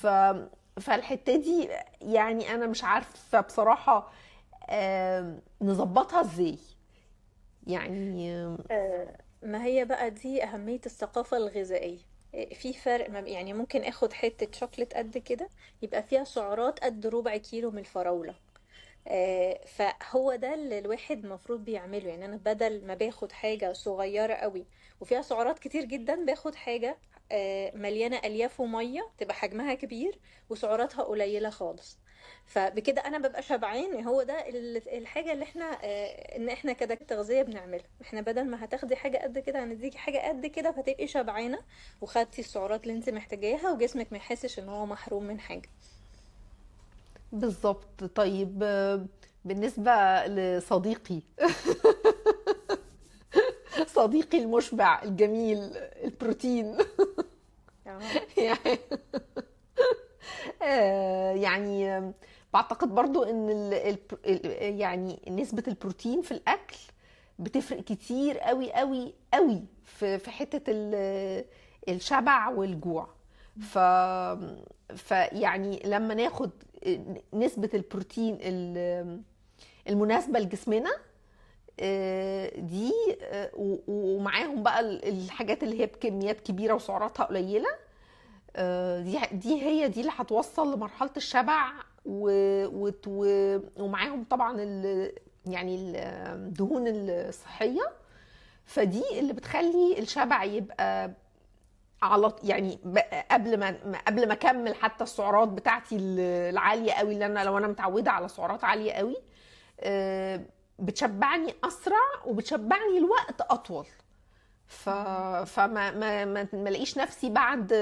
ف فالحته دي يعني انا مش عارفه بصراحة نظبطها ازاي يعني. ما هي بقى دي أهمية الثقافة الغذائية. في فرق ما يعني ممكن اخد حتة شوكليت قد كده يبقى فيها سعرات قد ربع كيلو من الفراولة. فهو ده اللي الواحد المفروض بيعمله. يعني انا بدل ما باخد حاجة صغيرة قوي وفيها سعرات كتير جدا، باخد حاجة مليانة ألياف ومية تبقى حجمها كبير وسعراتها قليلة خالص. فبكده انا ببقى شبعان. هو ده الحاجة اللي احنا ان احنا كده التغذية بنعملها. احنا بدل ما هتاخدي حاجة قد كده هنديكي حاجة قد كده، فتبقي شبعانة وخدتي السعرات اللي انت محتاجاها، وجسمك ما يحسش ان هو محروم من حاجة. بالظبط. طيب بالنسبة لصديقي، صديقي المشبع الجميل، البروتين. اه. يعني يعني بعتقد برضو ان يعني نسبة البروتين في الاكل بتفرق كتير قوي قوي قوي في حتة الشبع والجوع. ف فيعني لما ناخد نسبة البروتين المناسبة لجسمنا، دي، ومعاهم بقى الحاجات اللي هي بكميات كبيرة وسعراتها قليلة، دي هي دي اللي هتوصل لمرحلة الشبع، و و ومعاهم طبعا يعني الدهون الصحية. فدي اللي بتخلي الشبع يبقى على يعني قبل ما اكمل حتى السعرات بتاعتي العالية قوي، اللي انا لو انا متعودة على سعرات عالية قوي، آه، بتشبعني اسرع وبتشبعني الوقت اطول. ف... فما ما ما ما لاقيش نفسي بعد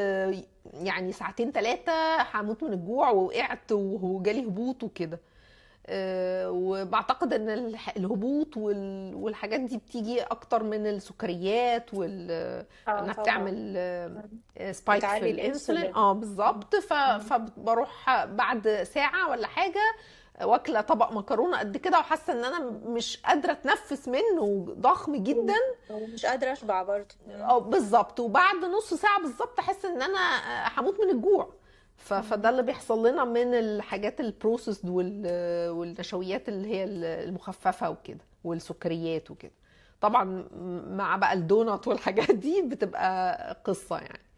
يعني ساعتين ثلاثة هموت من الجوع ووقعت وجالي هبوط وكده. وبعتقد ان الهبوط والحاجات دي بتيجي اكتر من السكريات اه انها طبعا. بتعمل spike في بتعلي الانسولين. الانسولين. اه بالظبط. مم. فبروح بعد ساعة ولا حاجة واكله طبق مكرونه قد كده، وحاسه ان انا مش قادرة اتنفس منه، ضخم جدا. ومش قادرة اشبع برضه. مم. اه بالظبط. وبعد نص ساعة بالظبط احس ان انا هموت من الجوع. فده مم. اللي بيحصل لنا من الحاجات ال processed والنشويات اللي هي المخففة وكده والسكريات وكده. طبعا مع بقى الدونات والحاجات دي بتبقى قصة يعني.